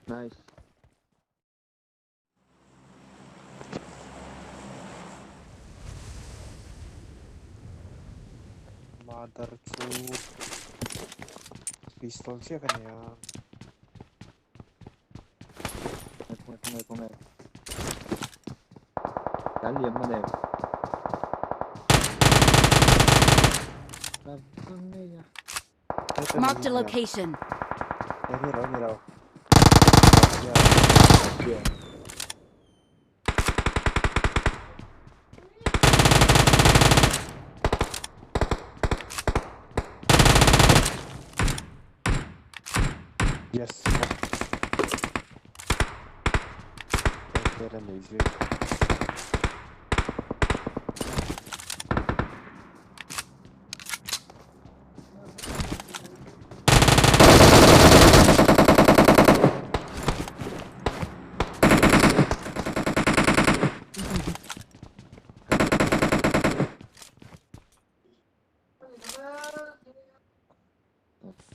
Nice. Mother chu pistol chiah ka nei a. Khawnge khawnge. Kan liam hman em? Marked a location. Yes. Era lazy.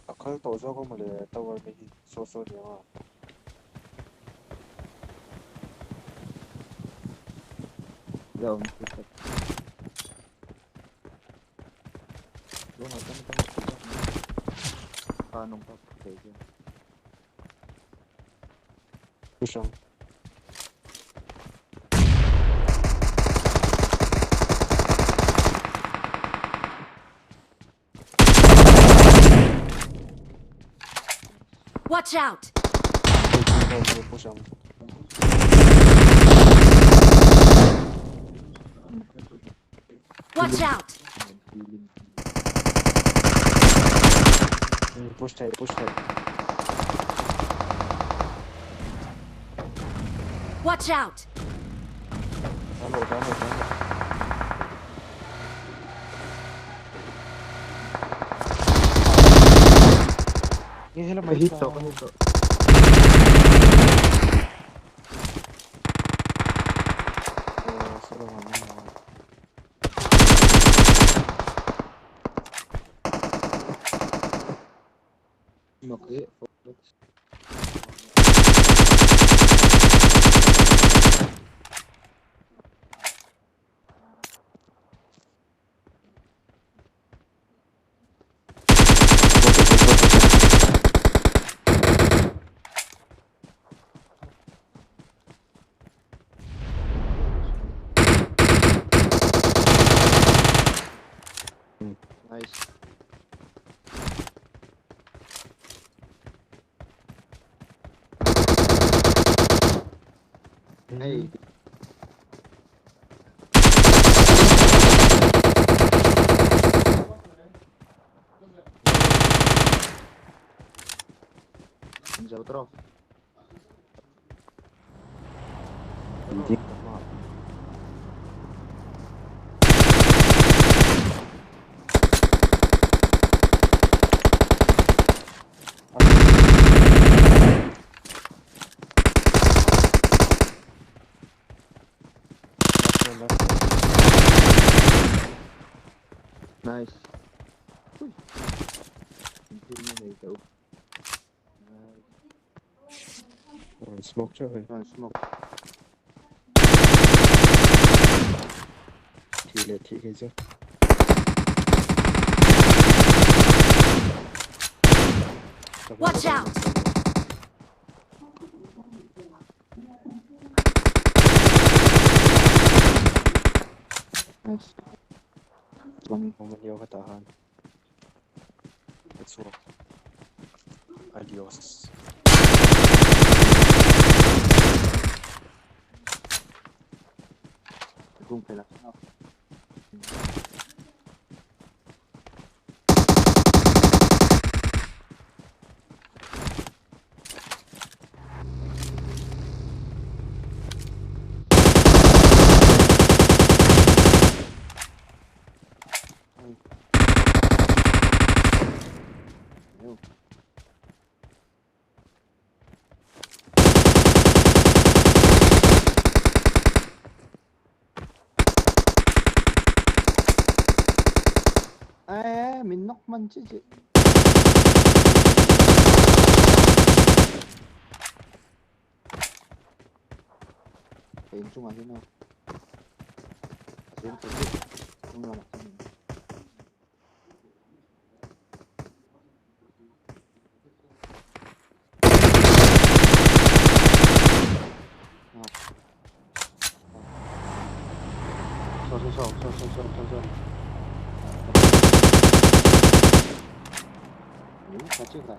A kal tawh zawk a mawle tower te hi saw saw ni ang a. La awm chu tak. Lunga tam tam chu tak. Pa nung pa thei hian. Push ang. Watch out! Push ang. Watch out! Feeling. Push thei, push thei. Watch out! Tamo, tamo, tamo. Nghe là Ka mày hit tawh, ka hit tawh. Ờ, sẽ đồng hành với nhau. Mak e, focus. Nice. Hey. Zautrof. Đi. Nice. Uy. Hindi na ito. Nice. Smoke cho rồi. Rồi, smoke. Thì là thị cái chứ. Watch out! Nice. One. Không yêu cái tờ hơn. Let's go. Adios. Cũng phải là sao? Ê, mình knock man chứ chị. Ka inchungah hian aw. A zuang thei zet hnung lamah chuan in. Saw saw saw saw saw saw saw saw. 같이 가.